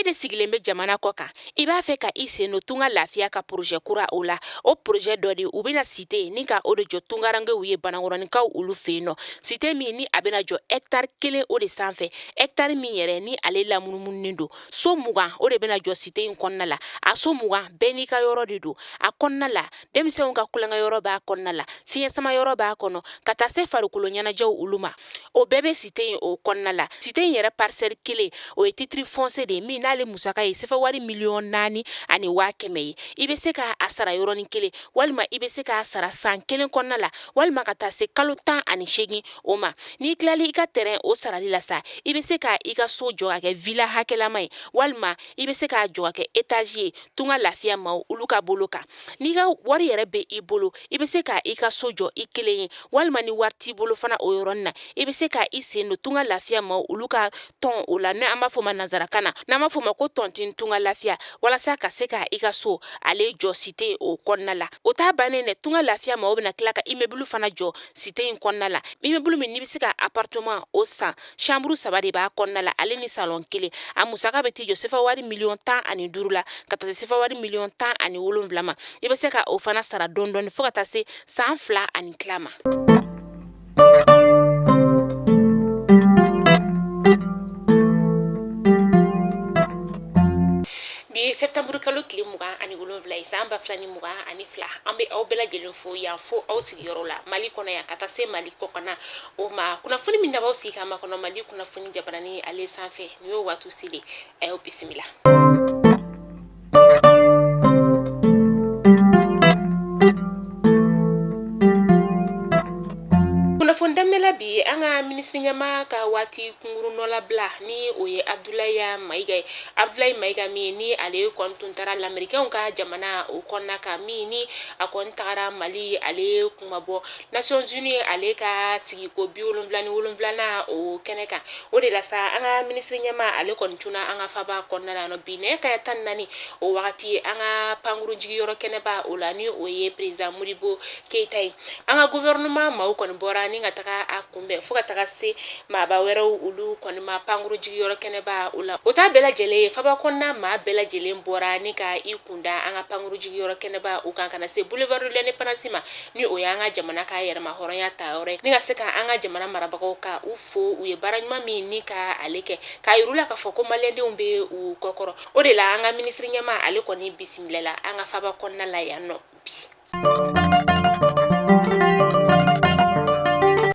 E de sigilen bɛ jamana kɔ kan, i b'a fɛ ka i sen don Tunga Lafiya ka projet kura o la. O projet dɔ de, u bɛna cité ni ka o de jɔ tungarankew ye Banankɔrɔninkaw olu fɛ yen nɔ. Cité min ni a bɛna jɔ hectare 1 o de sanfɛ, hectare min yɛrɛ ni ale lamunumununen don. So 20 o de bɛna jɔ cité in kɔnɔna la. A so 20 bɛɛ n'i ka yɔrɔ de don a kɔnɔna la. Denmisɛnw ka tulonkɛ yɔrɔ b'a kɔnɔna la, fiɲɛ sama yɔrɔ b'a kɔnɔ, ka taa se farikolo ɲɛnajɛw olu ma, o bɛɛ bɛ cité in o kɔnɔna la. Cité in yɛrɛ parcelle 1, o ye titre foncier de ye min n'ale musaka ye sefa wari 4,1 miliyɔn ye. I bɛ se k'a sara yɔrɔnin kelen, walima i bɛ se k'a sara san 1 kɔnɔna la, walima ka taa se kalo 18 o ma. N'i tilali i ka terrain o sarali la sa, i bɛ se ka i ka so jɔ ka kɛ villa hakɛlama ye, walima i bɛ se k'a jɔ ka kɛ étage ye. Tunga Lafiya maaw olu ka bolo kan, n'i ka wari yɛrɛ bɛ i bolo, i bɛ se ka i ka so jɔ i kelen ye, walima ni wari t'i bolo fana, o yɔrɔnin na, i bɛ se ka i sen don Tunga Lafiya maaw olu ka tɔn o la, n'an b'a fɔ ma nansarakan na, n'an b'a fɔ ma ko tontine Tunga Lafiya, walasa ka se ka i ka so ale jɔ cité o kɔnɔna la. O t'a bannen dɛ, Tunga Lafiya maaw bɛna tila ka immeuble fana jɔ cité in kɔnɔna la, immeuble min n'i bɛ se ka appartement o san, chambre 3 de b'a kɔnɔna la, ale ni salon 1. A musaka bɛ t'i jɔ sefa wari 15 miliyɔn la, ka taa se sefa wari 17 miliyɔn ma. I bɛ se ka o fana sara dɔɔni dɔɔni fo ka taa se san 2 ani tila ma. Bi ye septembre kalo tile 27 ye, san 2022. An bɛ aw bɛɛ lajɛlen fo yan fo aw sigiyɔrɔ la, Mali kɔnɔ yan ka taa se Mali kɔkanna o ma. Kunnafoni min n'aw sigi k'a makɔnɔ Mali kunnafoni jabarani ale sanfɛ, nin y'o waati selen. A y'aw bisimila. Kunnafoni daminɛ la bi, an ka minisiri ɲɛmaa ka waati kunkurun nɔlabila, ni o ye Abdoulaye Mayiga ye. Abdoulaye Mayiga min ni ale kɔni tun taara lamɛrikɛnw ka jamana o kɔnɔna kan, min ni a kɔni tagara Mali ale kunmabɔ Nations Unies ale ka sigiko 77nan o kɛnɛ kan. O de la sa, an ka minisiri ɲɛmaa ale kɔni cunna an ka faba kɔnɔna la nɔ bi nɛgɛ kanɲɛ 14 o wagati, an ka pankurun jigiyɔrɔ kɛnɛba o la, ni o ye président Modibo Keyita ye. An ka gouvernement maaw kɔni bɔra ni ka taga a kunbɛn, fo ka taga se maaba wɛrɛw olu kɔni ma pankurun jigiyɔrɔ kɛnɛba o la. O t'a bɛɛ lajɛlen ye, faba kɔnɔna maa bɛɛ lajɛlen bɔra ni ka i kunda an ka pankurun jigiyɔrɔ kɛnɛba o kan, ka na se boulevard de l'indépendance ma, ni o y'an ka jamana ka yɛrɛma hɔrɔnya ta yɔrɔ ye, ni ka se ka an ka jamana marabagaw ka u fo u ye baara ɲuman min ni ka ale kɛ, k'a yir'u la k'a fɔ ko maliyɛndenw bɛ u kɔkɔrɔ. O de la, an ka minisiri ɲɛmaa ale kɔni bisimilala an ka faba kɔnɔna la yan nɔ bi.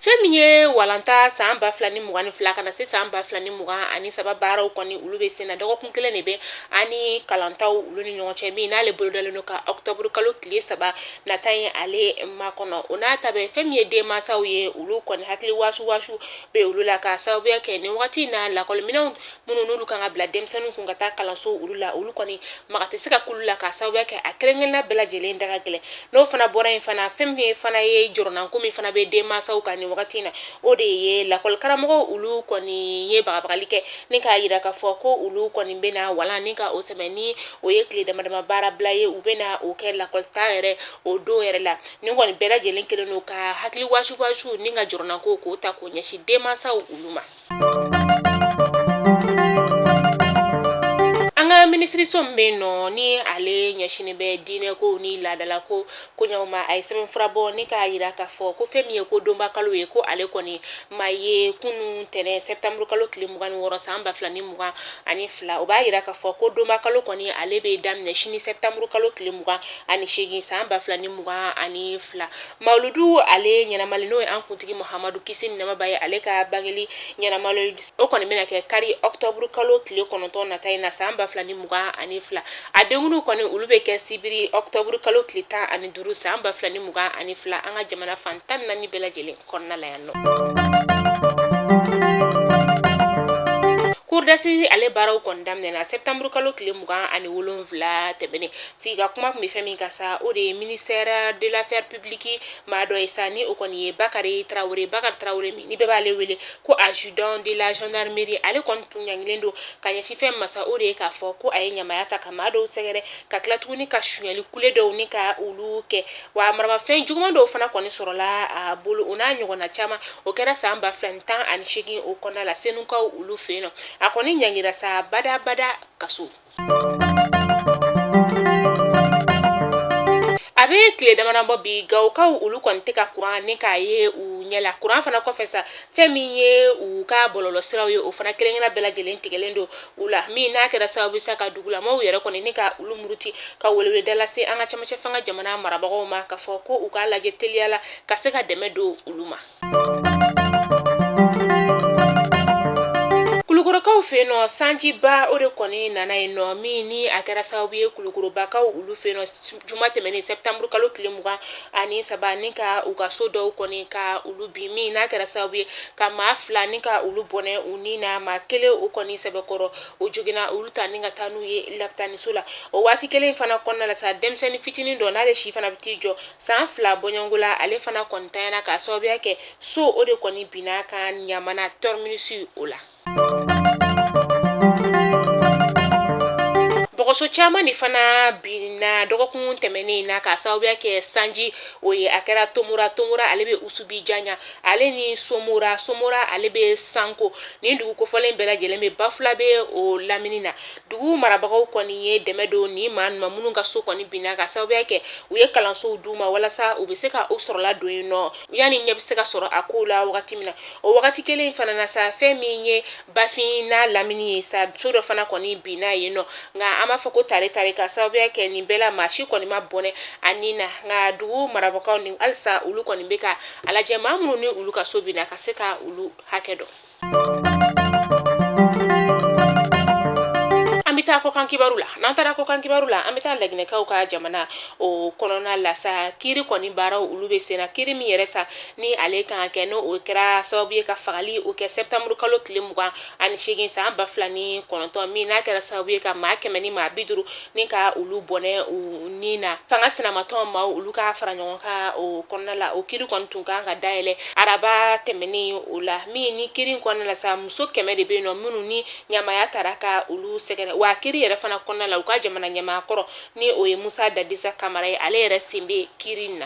Fɛn min ye walanta san 2022 ka na se san 2023 baaraw kɔni olu bɛ sen na, dɔgɔkun kelen de bɛ ani kalantaw olu ni ɲɔgɔn cɛ, min n'ale bolodalen don ka octobre kalo tile 3 nata ye ale makɔnɔ. O n'a ta bɛɛ, fɛn min ye denmansaw ye, olu kɔni hakili wasu wasu bɛ olu la, k'a sababuya kɛ nin wagati in na, lakɔliminɛnw minnu n'olu kan ka bila denmisɛnninw kun ka taa kalanso olu la, olu kɔni maga tɛ se ka k'olu la, k'a sababuya kɛ a kelen-kelenna bɛɛ lajɛlen da ka gɛlɛn. N'o fana bɔra yen fana, fɛn min fana ye jɔrɔnanko min fana bɛ denmansaw kan nin wagati in na, o de ye lakɔlikaramɔgɔw olu kɔni ye bagabagali kɛ ni k'a yira k'a fɔ ko olu kɔni bɛna walan ni ka o sɛmɛ, ni o ye tile dama dama baara bila ye, u bɛna o kɛ lakɔlita yɛrɛ o don yɛrɛ la. Nin kɔni bɛɛ lajɛlen kɛlen don ka hakili wasu wasu ni ka jɔrɔnanko k'o ta k'o ɲɛsin denmansaw olu ma. An ka minisiriso min bɛ yen nɔ, ni ale ɲɛsinnen bɛ diinɛko ni laadalako koɲɛw ma, a ye sɛbɛnfura bɔ ni k'a yira k'a fɔ ko fɛn min ye ko donba kalo ye, ko ale kɔni ma ye kunun tɛnɛn septembre kalo tile 26 san 2022. O b'a yira k'a fɔ ko donba kalo kɔni ale bɛ daminɛ sini septembre kalo tile 28 san 2022. Mawuludu ale ɲɛnamali, n'o ye an kuntigi Muhamadu kisi ni nɛɛma b'a ye, ale ka bangeli ɲɛnamali, o kɔni bɛna kɛ kari octobre kalo tile 9 nata in na san 2022. A denkundiw kɔni olu bɛ kɛ sibiri octobre kalo tile 15 san 2022, an ka jamana fan 14 bɛɛ lajɛlen kɔnɔna la yan nɔ. Cour d'assises ale baaraw kɔni daminɛna septembre kalo tile 27 tɛmɛnen. Sigi ka kuma tun bɛ fɛn min kan sa, o de ye ministère de l'affaire publique maa dɔ ye sa, ni o kɔni ye Bakari Tarawele. Bakari Tarawele min ni bɛɛ b'ale wele ko adjudant de la gendarmerie, ale kɔni tun ɲangilen don ka ɲɛsin fɛn ma sa, o de ye k'a fɔ ko a ye ɲamaya ta ka maa dɔw sɛgɛrɛ, ka tila tuguni ka sonyali kule dɔw ni ka olu kɛ, wa maramafɛn juguman dɔw fana kɔni sɔrɔla a bolo, o n'a ɲɔgɔnna caman. O kɛra san 2018 o kɔnɔna la, Senukaw olu fɛ yen nɔ. A A kɔni ɲangira sa badabada kaso. A bɛ tile damadɔ bɔ bi, Gawokaw olu kɔni tɛ ka kuran ni k'a ye u ɲɛ la. Kuran fana kɔfɛ sa, fɛn min ye u ka bɔlɔlɔsiraw ye, o fana kelen-kelenna bɛɛ lajɛlen tigɛlen don u la, min n'a kɛra sababu sa ka dugulamaw yɛrɛ kɔni ni ka olu muruti ka weleweleda lase an ka cɛmancɛ fanga jamana marabagaw ma, k'a fɔ ko u k'a lajɛ teliya la ka se ka dɛmɛ don olu ma. Kulukorokaw fɛ yen nɔ, sanjiba o de kɔni nana yen nɔ, min ni a kɛra sababu ye Kulukorobakaw olu fɛ yen nɔ juma tɛmɛnen septembre kalo tile 23, ni ka u ka so dɔw kɔni ka olu bin, min n'a kɛra sababu ye ka maa 2 ni ka olu bɔnɛ u ni na, maa 1 o kɔni sɛbɛkɔrɔ o joginna, olu ta ni ka taa n'u ye lapitaniso la. O waati kelen fana kɔnɔna la sa, denmisɛnnin fitinin dɔ n'ale si fana bɛ t'i jɔ san 2 bɔɲɔgɔnko la, ale fana kɔni tanyana k'a sababuya kɛ so o de kɔni binna kan Ɲamana terminus o la. Bɔgɔso caman de fana binna dɔgɔkun tɛmɛnen na k'a sababuya kɛ sanji o ye. A kɛra Tomora, Tomora ale bɛ Usubi Janya, ale ni Somora, Somora ale bɛ Sanko. Nin dugu kofɔlen bɛɛ lajɛlen bɛ Bafulabe o lamini na. Dugu marabagaw kɔni ye dɛmɛ don nin maa ninnu ma minnu ka so kɔni binna, ka sababuya kɛ u ye kalansow d'u ma walasa u bɛ se ka u sɔrɔla don yen nɔ yanni ɲɛ bɛ se ka sɔrɔ a kow la wagati min na. O wagati kelen in fana na sa, fɛn min ye Bafin n'a lamini ye sa, so dɔ fana kɔni binna yen nɔ, nka an b'a fɔ ko tare tare, ka sababuya kɛ nin bɛɛ la maa si kɔni ma bɔnɛ a ni na. Nka dugu marabagaw ni halisa olu kɔni bɛ ka a lajɛ maa minnu ni olu ka so binna ka se ka olu hakɛ dɔn. An bɛ taa kɔkan kibaru la. N'an taara kɔkan kibaru la, an bɛ taa Laginɛkaw ka jamana o kɔnɔna la sa. Kiiri kɔni baaraw olu bɛ senna, kiiri min yɛrɛ sa ni ale kan ka kɛ, n'o o kɛra sababu ye ka fagali o kɛ septembre kalo tile 28 san 2009, min n'a kɛra sababu ye ka maa 100 ni maa 50 ni ka olu bɔnɛ u ni na. Fanga sinamatɔn maaw olu ka fara ɲɔgɔn kan o kɔnɔna la, o kiiri kɔni tun kan ka dayɛlɛ araba tɛmɛnen o la, min ni kiiri kɔnɔna la sa, muso 100 de bɛ yen nɔ minnu ni ɲamaya taara ka olu sɛgɛrɛ. Wa kiiri yɛrɛ fana kɔnɔna la, u ka jamana ɲɛmaa kɔrɔ ni o ye Musa Dadisa Kamara ye, ale yɛrɛ sen bɛ kiiri in na.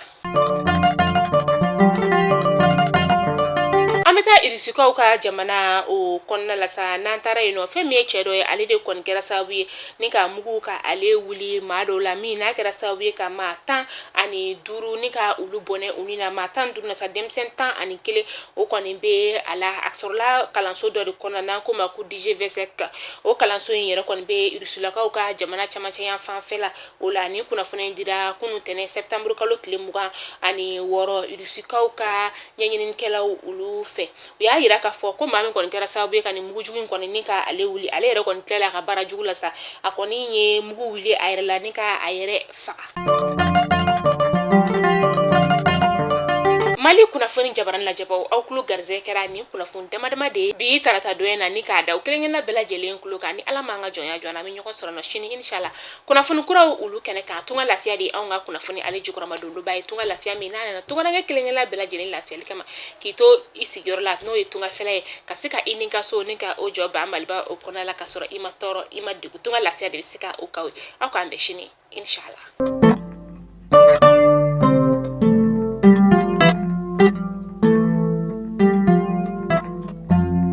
An bɛ taa Irisikaw ka jamana o kɔnɔna la sa. N'an taara yen nɔ, fɛn min ye cɛ dɔ ye, ale de kɔni kɛra sababu ye ni ka mugu ka ale wuli maa dɔw la, min n'a kɛra sababu ye ka maa 15 ni ka olu bɔnɛ u ni na. Maa 15 na sa, denmisɛn 11 o kɔni bɛ a la. A sɔrɔla kalanso dɔ de kɔnɔ n'an k'o ma ko DG25. O kalanso in yɛrɛ kɔni bɛ Irisilakaw ka jamana camancɛ yan fanfɛ la o la. Ni kunnafoni dira kunun tɛnɛn septembre kalo tile 26 Irisikaw ka ɲɛɲininikɛlaw olu fɛ. U y'a yira k'a fɔ ko maa min kɔni kɛra sababu ye ka nin mugujugu in kɔni ni ka ale wuli, ale yɛrɛ kɔni tilala a ka baara jugu la sa, a kɔni ye mugu wuli a yɛrɛ la ni ka a yɛrɛ faga. Mali kunnafoni jabarani lajɛbaw, aw tulo garisɛgɛ kɛra nin kunnafoni dama dama de ye bi tarata don in na, ni k'a da aw kelen-kelenna bɛɛ lajɛlen tulo kan. Ni Ala m'an ka jɔnya jɔ an na, an bɛ ɲɔgɔn sɔrɔ nɔ sini inshallah kunnafoni kuraw olu kɛnɛ kan. Tunga lafiya de ye anw ka kunnafoni ale jukɔrɔmadondonba ye. Tunga lafiya min n'a nana tungaranke kelen-kelenna bɛɛ lajɛlen lafiyali kama, k'i to i sigiyɔrɔ la, n'o ye tungafɛla ye, ka se ka i ni ka so ni ka o jɔ ba Maliba o kɔnɔna la, ka sɔrɔ i ma tɔɔrɔ, i ma degun. Tunga lafiya de bɛ se ka o k'aw ye. Aw k'an bɛn sini inshallah.